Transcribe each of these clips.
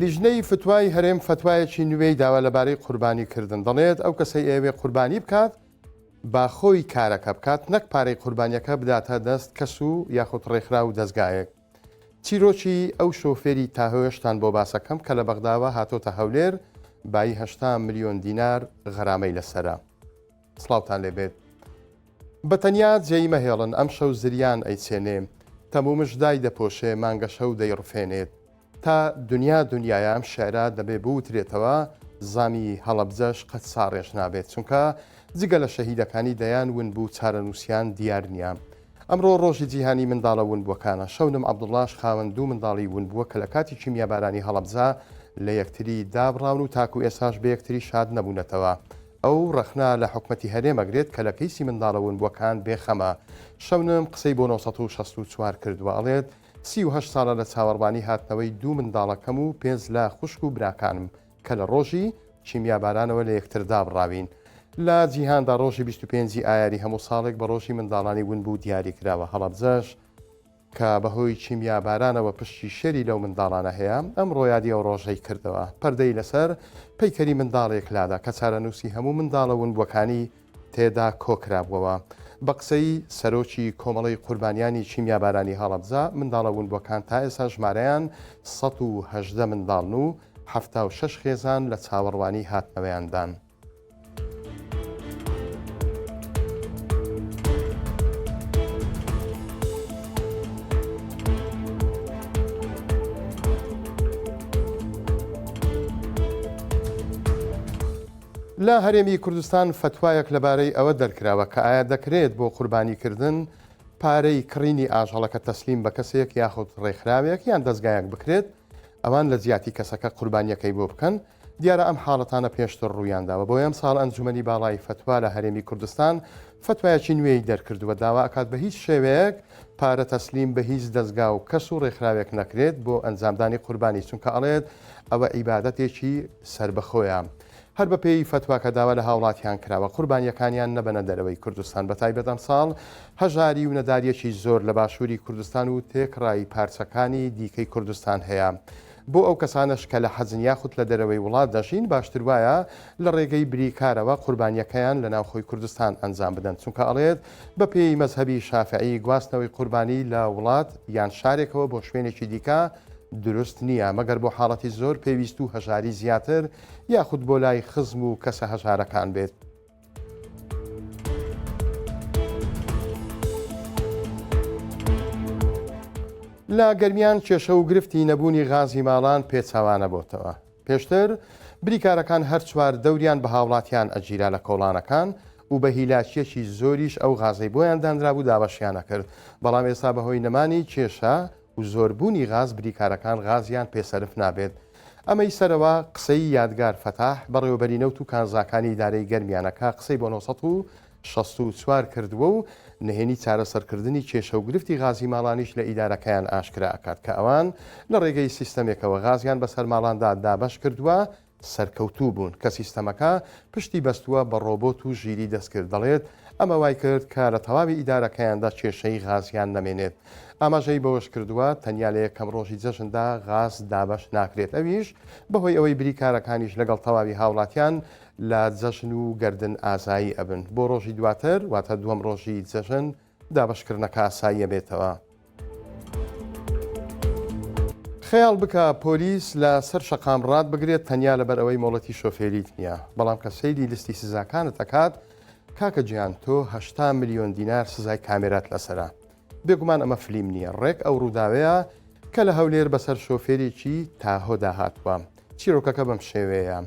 لیژنەی فتوای هەرێم فەتوایەکی نوێی داوە لەبارەی قوربانی کردن، دەڵێت ئەو کەسەی ئەیەوێ قوربانی بکات با خۆی کارەکە بکات نەک پارەی قوربانیەکە بداتە دەست کەس و یاخود ڕێکخراو و دەزگایەک. چیرۆکی ئەو شۆفێری تاهۆیەشتان بۆ باسەکەم کە لە بەغداوە هاتۆتە هەولێر بایی 80 ملیۆن دینار غەرامەی لەسەرە. سڵاوتان لێ بێت. بە تەنیا جێی مەهێڵن ئەمشەو زریان ئەیچێنێ تەمومژ دایدەپۆشێ مانگەشەو دەیڕفێنێت تا دنیا دنیایە ئەم شعرە دەبێ بوترێتەوە زامی هەڵەبجەش قەت ساڕێژ نابێت چونکە جگە لە شەهیدەکانی دەیان ونبوو چارەنووسیان دیار نییە ئەمڕۆ ڕۆژی جیهانی منداڵە ونبووەکانە شەونم عەبدوڵڵاش خاوەن دوو منداڵی ونبووە کە لە کاتی کیمیابارانی هەڵەبجە لە یەکتری دابڕاون و تاکو ئێستاش بە یەکتری شاد نەبوونەتەوە ئەو ڕەخنە لە حکومەتی هەرێم ئەگرێت کە لە کەیسی منداڵە ونبووەکان بێ خەمە. شەونم قسەی بۆ 964 کردووە ئەڵێت، 38 ساڵە لە چاوەڕوانی هاتنەوەی دوو منداڵەکەم و پێنج لە خوشک و براکانم کە لە ڕۆژی کیمیابارانەوە لە یەکتر دابڕاوین. لە جیهاندا ڕۆژی 25 ی ئایاری هەموو ساڵێک بە ڕۆژی منداڵانی ونبوو دیاری کراوە. هەڵەبجەش کە بەهۆی کیمیابارانەوە پشکی شێری لەو منداڵانە هەیە، ئەمڕۆ یادی ئەو ڕۆژەی کردەوە. پەردەی لەسەر پەیکەری منداڵێک لادا کە چارەنووسی هەموو منداڵە ونبووەکانی تێدا کۆکرابووەوە. بە قسەی سەرۆکی کۆمەڵەی قوربانیانی کیمیابارانی هەڵەبجە، منداڵە ونبووەکان تا ئێستا ژمارەیان 118 منداڵن و 76 خێزان لە چاوەڕوانی هاتنەوەیاندان. لە هەرێمی کوردستان فەتوایەک لەبارەی ئەوە دەرکراوە کە ئایا دەکرێت بۆ قوربانیکردن پارەی کڕینی ئاژەڵەکە تەسلیم بە کەسێک یاخود ڕێکخراوێک یان دەزگایەک بکرێت ئەوان لە جیاتی کەسەکە قوربانیەکەی بۆ بکەن دیارە ئەم حاڵەتانە پێشتر ڕوویانداوە، بۆیە ئەمساڵ ئەنجومەنی باڵای فەتوا لە هەرێمی کوردستان فەتوایەکی نوێی دەرکردووە داوا ئەکات بە هیچ شێوەیەک پارە تەسلیم بە هیچ دەزگا و کەس و ڕێکخراوێک نەکرێت بۆ ئەنجامدانی قوربانی چونکە ئەڵێت ئەوە عیبادەتێکی سەربەخۆیە. هەر بەپێی فەتواکە داوا لە هاوڵاتیان کراوە قوربانیەکانیان نەبەنە دەرەوەی کوردستان بەتایبەت ئەمساڵ هەژاری و نەداریەکی زۆر لە باشوری کوردستان و تێکڕای پارچەکانی دیکەی کوردستان هەیە. بۆ ئەو کەسانەش کە لە حەجن یاخود لە دەرەوەی وڵات دەژین باشتر وایە لە ڕێگەی بریکارەوە قوربانیەکەیان لە ناوخۆی کوردستان ئەنجام بدەن چونکە ئەڵێت بە پێی مەزهەبی شافعی گواستنەوەی قوربانی لە وڵات یان شارێکەوە بۆ شوێنێکی دیکە دروست نییە مەگەر بۆ حاڵەتی زۆر پێویست و هەژاری زیاتر یاخود بۆ لای خزم و کەسە هەژارەکان بێت. لە گەرمیان کێشە و گرفتی نەبوونی غازی ماڵان پێچەوانە بۆتەوە. پێشتر بریکارەکان هەر چوار دەوریان بە هاوڵاتیان ئەگیرا لە کۆڵانەکان و بە هیلاکیەکی زۆریش ئەو غازەی بۆیان دانرابوو دابەشیان ئەکرد، بەڵام ئێستا بەهۆی نەمانی کێشە و زۆربوونی غاز بریکارەکان غازیان پێ سەرف نابێت. ئەمەی سەرەوە قسەی یادگار فەتاح، بەڕێوەبەری نەوت و کانزاکانی ئیدارەی گەرمیانە کە قسەی بۆ 964 کردووە و نهێنی چارەسەرکردنی کێشە و گرفتی غازی ماڵانیش لە ئیدارەکەیان ئاشکرا ئەکات کە ئەوان لە ڕێگەی سیستەمێکەوە غازیان بەسەر ماڵاندا دابەش کردووە سەرکەوتوو بوون کە سیستەمەکە پشتی بەستووە بە ڕۆبۆت و ژیری دەستکرد، دەڵێت، ئەمە وایکرد کە لە تەواوی ئیدارەکەیاندا کێشەی غازیان نەمێنێت. ئاماژەی بەوەشکردووە، تەنیا لە یەکەم ڕۆژی جەژندا غاز دابەش ناکرێت، ئەویش بەهۆی ئەوەی بریکارەکانیش لەگەڵ تەواوی هاوڵاتیان لە جەژن و گەردن ئازایی ئەبن بۆ ڕۆژی دواتر، واتە دووەم ڕۆژی جەژن دابەشکردنەکە ئاسایی ئەبێتەوە. خەیاڵ بکە پۆلیس لە سەر شەقام ڕات بگرێت تەنیا لەبەر ئەوەی مۆڵەتی شۆفێریت نییە، بەڵام کە سەیری لیستی سزاکانت ئەکات کاکە گیان تۆ 80 ملیۆن دینار سزای کامێرات لەسەرە. بێگومان ئەمە فلیم نییە، ڕێک ئەو ڕووداوەیە کە لە هەولێر بەسەر شۆفێرێکی تاهۆدا هاتووە. چیرۆکەکە بەم شێوەیەیە،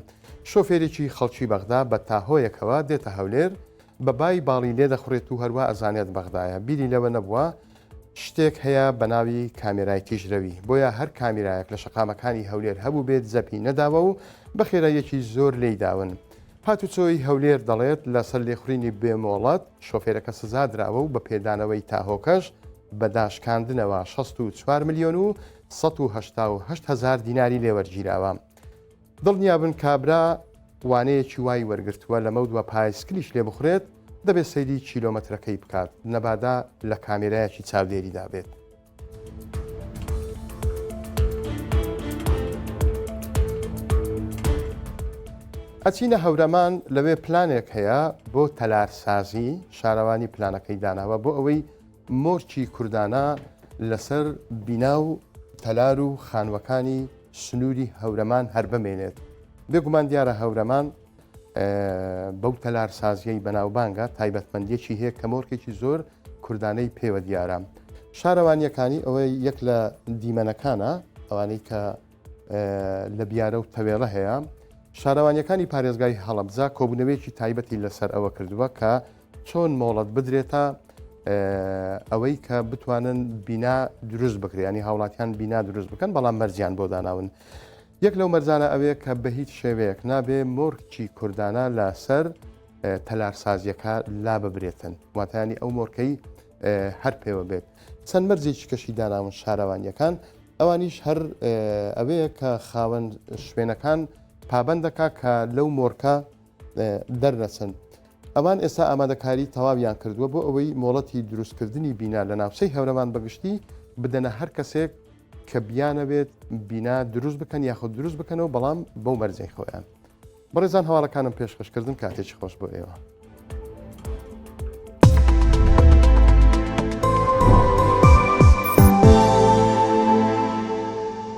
شۆفێرێکی خەڵکی بەغدا بە تاهۆیەکەوە دێتە هەولێر، بە بای باڵی لێ دەخوڕێت و هەروا ئەزانێت بەغدایە، بیری لەوە نەبووە شتێک هەیە بە ناوی کامێرای تیژرەوی، بۆیە هەر کامیرایەک لە شەقامەکانی هەولێر هەبووبێت زەپی نەداوە و بە خێراییەکی زۆر لێی داون. هاتوچۆی هەولێر دەڵێت، لەسەر لێخوڕینی بێ مۆڵەت شۆفێرەکە سزا دراوە و بە پێدانەوەی تاهۆکەش بە داشکاندنەوە 64 ملیۆن و 188 هەزار دیناری لێوەرگیراوە. دڵنیابن کابرا وانەیەکی وای وەرگرتووە لەمەودوا پایسکلیش لێبخورێت دەبێت سەیری کیلۆمەترەکەی بکات نەبادا لە کامێرایەکی چاودێریدا بێت. ئەچینە هەورەمان لەوێ پلانێک هەیە بۆ تەلارسازی، شارەوانی پلانەکەی داناوە بۆ ئەوەی مۆرکی کوردانە لەسەر بینا و تەلار و خانووەکانی سنووری هەورەمان هەر بمێنێت. بێگومان دیارە هەورەمان بەو تەلارسازیەی بەناوبانگە تایبەتمەندیەکی هەیە کە مۆرکێکی زۆر کوردانەی پێوە دیارە. شارەوانیەکانی ئەوەی یەک لە دیمەنەکانە ئەوانەی کە لە بیارە و تەوێڵە هەیە شارەوانیەکانی پارێزگای هەڵەبجە کۆبوونەوەیەکی تایبەتی لەسەر ئەوە کردووە کە چۆن مۆڵەت بدرێتە ئەوەی کە بتوانن بینا دروست بکرێ ینی هاوڵاتیان بینا دروست بکەن بەڵام مەرجیان بۆ داناون یەک لەو مەرجانە ئەوەیە کە بە هیچ شێوەیەک نابێ مۆرکی کوردانە لەسەر تەلارسازیەکە لا ببرێتن واتانی ئەو مۆرکەی هەر پێوە بێت چەند مەرجێکی کەشی داناون شارەوانیەکان ئەوانیش هەر ئەوەیە کە خاوەن شوێنەکان پابند دەکا کە لەو مۆرکە دەرنەچن. ئەوان ئێستا ئامادەکاری تەواویان کردووە بۆ ئەوەی مۆڵەتی دروستکردنی بینا لە ناوچەی هەورەمان بەگشتی بدەنە هەر کەسێک کە بیانەوێت بینا دروست بکەن یاخود دروست بکەنەوە بەڵام بەو مەرجەی خۆیان. بەڕێزان هەواڵەکانم پێشکەشکردن کاتێکی خۆش بۆ ئێوە.